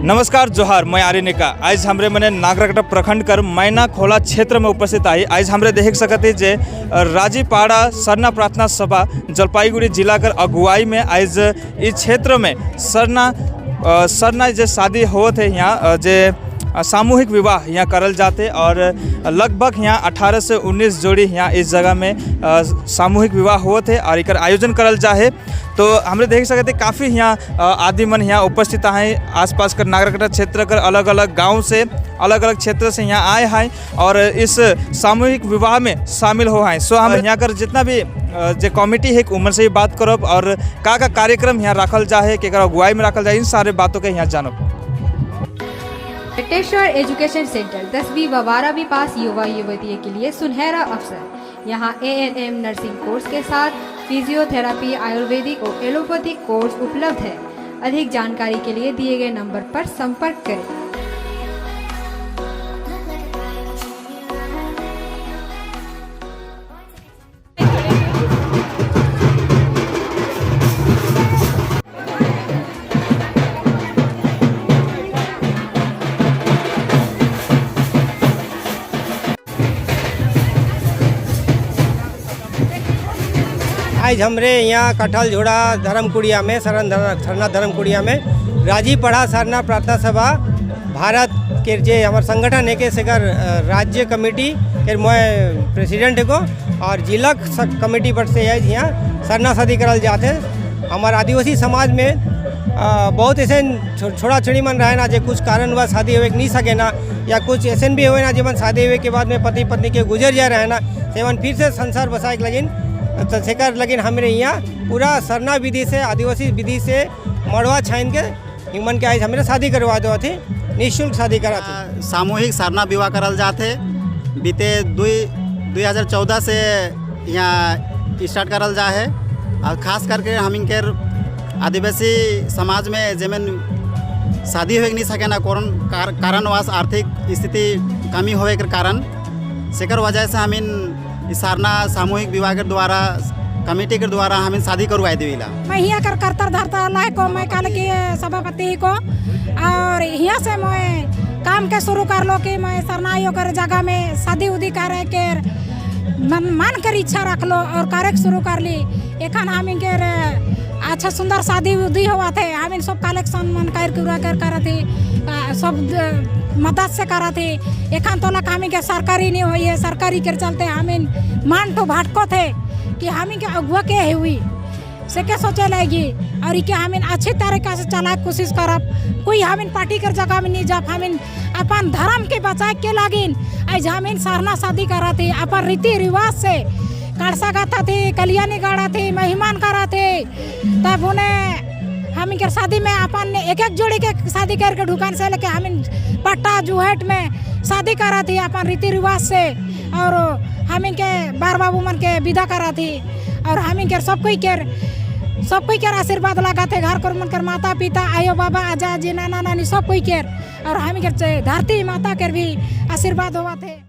नमस्कार जोहार, मैं आर्यनिका। आज हमरे मने नागराकाटा प्रखंड कर मैना खोला क्षेत्र में उपस्थित आई। आज हमरे देख सकते जे राजीपाड़ा सरना प्रार्थना सभा जलपाईगुड़ी जिला कर अगुवाई में आज इस क्षेत्र में सरना सरना जे शादी होत है, यहाँ जे सामूहिक विवाह यहाँ करल जाते और लगभग यहाँ 18 से 19 जोड़ी यहाँ इस जगह में सामूहिक विवाह होत है और एकर आयोजन करल जाहे। तो हमरे देख सकते काफ़ी यहाँ आदमी मन यहाँ उपस्थित हैं। आसपास कर नागराकाटा क्षेत्र कर अलग अलग गांव से, अलग अलग क्षेत्र से यहाँ आए हैं और इस सामूहिक विवाह में शामिल हो हैं। सो हम यहाँ कर जितना भी जे कमेटी है उमन से भी बात करब और का का कार्यक्रम यहाँ रखल जाहे, केकर अगुवाई में रखल जाए, इन सारे बातों के यहाँ जानब। वेंकटेश्वर एजुकेशन सेंटर, 10वीं व 12वीं पास युवा युवतियों के लिए सुनहरा अवसर। यहाँ एएनएम नर्सिंग कोर्स के साथ फिजियोथेरापी, आयुर्वेदिक और एलोपैथिक कोर्स उपलब्ध है। अधिक जानकारी के लिए दिए गए नंबर पर संपर्क करें। आज हमरे यहाँ कटहल झोड़ा धर्मकुड़िया में सरना धर्मकुड़िया में राजीपड़ा सरना प्रार्थना सभा भारत के जे हमार संगठन है के सेकर राज्य कमेटी के मैं प्रेसिडेंट को और जिला कमेटी पर से आज यहाँ सरना शादी करल जाते। हमार आदिवासी समाज में बहुत ऐसे छोड़ा छड़ी मन रहे ना जे कुछ कारणवश शादी हुए नहीं सके ना, या कुछ ऐसे भी हुए ना जीवन शादी हुए के बाद में पति पत्नी के गुजर जा रहे ना, सेवन फिर से संसार बसाए के लगिन, तो सेकर लगिन हमरे यहाँ पूरा सरना विधि से, आदिवासी विधि से मड़वा छाइन के इमन के आज हमरे शादी करवा दो थी, निःशुल्क शादी करा थी। सामूहिक सरना विवाह करल जाते। बीते 2014 से यहाँ स्टार्ट करल जा है और खास करके हम इनके आदिवासी समाज में जेमन शादी हो नहीं सके ना कारणवश आर्थिक स्थिति कमी होए के कारण, सेकर वजह से हम इन सरना सामूहिक विवाह के द्वारा कमेटी के द्वारा हम इन शादी करवाए देला। मैं यहाँ कर करतर धरता लाए को मैं काल के सभापति को और यहाँ से मैं काम के शुरू कर लो कि मैं सरनाइयों कर जगह में शादी उदी करे के मन मान कर इच्छा रख लो और कार्य शुरू कर ली। एखन हम इनके अच्छा सुंदर शादी उदी हुआ थे, हम इन सब कलेक्शन मन कर कुरा कर करत थी, सब मदद से करा थी। एखन तो लग हम इनके सरकारी नहीं हुई है, सरकारी के चलते हम इन मान तो भाटको थे कि हम इनके अगुआ के हुई से के सोचे लगी और इके हम इन अच्छी तरीका से चलाए के कोशिश करब। कोई हम इन पार्टी कर जगह में नहीं जाब, हम इन अपन धर्म के बचाए के लागिन आज हम इन सरना शादी करा थी अपन रीति रिवाज से। कड़सा गाता थी, कल्याणी गाड़ा थी, मेहमान करा थी, तब उन्हें हम इनके शादी में अपन एक एक जोड़ी के शादी करके ढुकान से लेके हम इन पट्टा जुहट में शादी करा थी अपन रीति रिवाज से और हम इनके बार बाबू मन के विदा करा थी और हम इनके सब कोई के आशीर्वाद लगा थे, घर कर मन कर माता पिता आयो बाबा आजा जी नाना नानी सब कोई के और हम इनके धरती माता के भी आशीर्वाद हुआ थे।